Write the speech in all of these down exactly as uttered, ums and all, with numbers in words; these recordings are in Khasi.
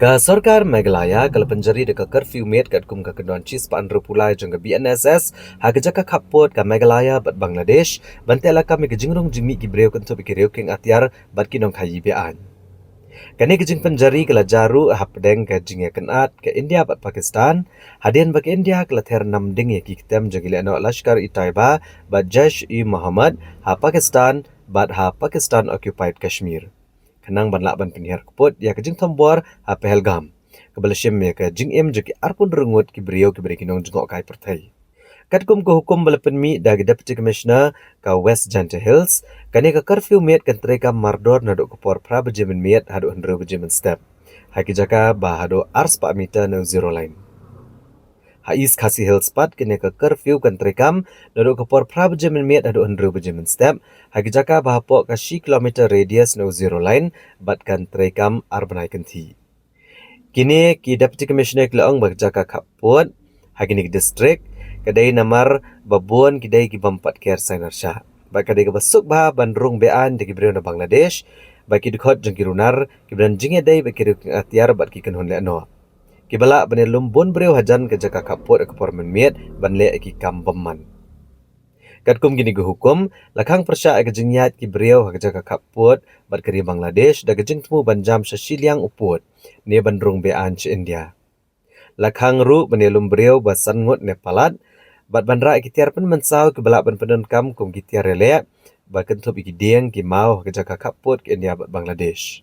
Ka sorkar Meghalaya ka la pynjari da ka curfew miet katkum ka kyndon shispah hynriewphew lai jong ka B N S S ha ka jaka khappud ka Meghalaya bad Bangladesh, ban teh lakam ïa ka jingrung jingmih ki briew kynthup ïa ki riew kieng atiar bad ki nongkhaïi be-aiñ. Kane ka jingpynjari ka la jia ruh hapdeng ka jingïakynad ka India bad Pakistan, hadien ba ka India ka la ther namding ïa ki ktem jong ki lehnoh Lashkar-e-Taiba bad Jaish-e-Mohammed ha Pakistan bad ha Pakistan occupied Kashmir, khnang ban lah ban pynhiar kput ïa ka jingthombor ha Pahalgam, kaba la shim ïa ka jingim jong ki arphew hynriew ngut ki briew kiba dei ki nongjngohkai pyrthei. Katkum ka hukum ba la pynmih da ka Deputy Commissioner ka West Jaintia Hills, kane ka curfew miet kan treikam mardor naduh ka por phra baje mynmiet haduh hynriew baje mynstep ha ki jaka ba haduh arspah meter na u zero line. Ha East Khasi Hills pat kane ka curfew kan treikam naduh ka por phra baje mynmiet haduh hynriew baje mynstep ha ki jaka ba hapoh ka shi kilometer radius na u zero line, bad kan treikam ar bnai kynthih. Kine ki Deputy Commissioner ki la ong ba ka jaka khappud ha kine ki district ka dei namar ba bun ki dei ki bym pat ker sainar shah, bad ka dei kaba suk bha ban rung be-aiñ da ki briew na Bangladesh, ba ki dkhot jong ki runar kiba don jingïadei bad ki riew kieng atiar bad ki kynhun lehnoh, kiba lah ban ïalum bun briew hajan ka jaka khappud ha ka por mynmiet ban leh ïa ki kam bymman. Katkum kine ki hukum, la khang pyrshah ïa ka jingïaid ki briew ha ka jaka khappud bad ka ri Bangladesh da ka jingthmu ban jam sha shiliang u pud ne ban rung be-aiñ sha India. La khang ruh ban ïalum briew ba san ngut ne palat, bad ban rah ïa ki tiar pynmynsaw kiba lah ban pyndonkam kum ki tiar ïaleh ba kynthup ïa ki dieng ki maw ha ka jaka khappud ka India bad Bangladesh.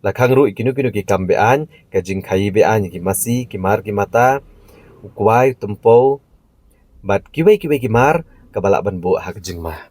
La khang ruh ïa kino kino ki kam be-aiñ, ka jingkhaïi be-aiñ ïa ki masi, ki mar ki mata, u kwai, u tympew, bad kiwei kiwei ki mar kaba lah ban buh ha ka jingma.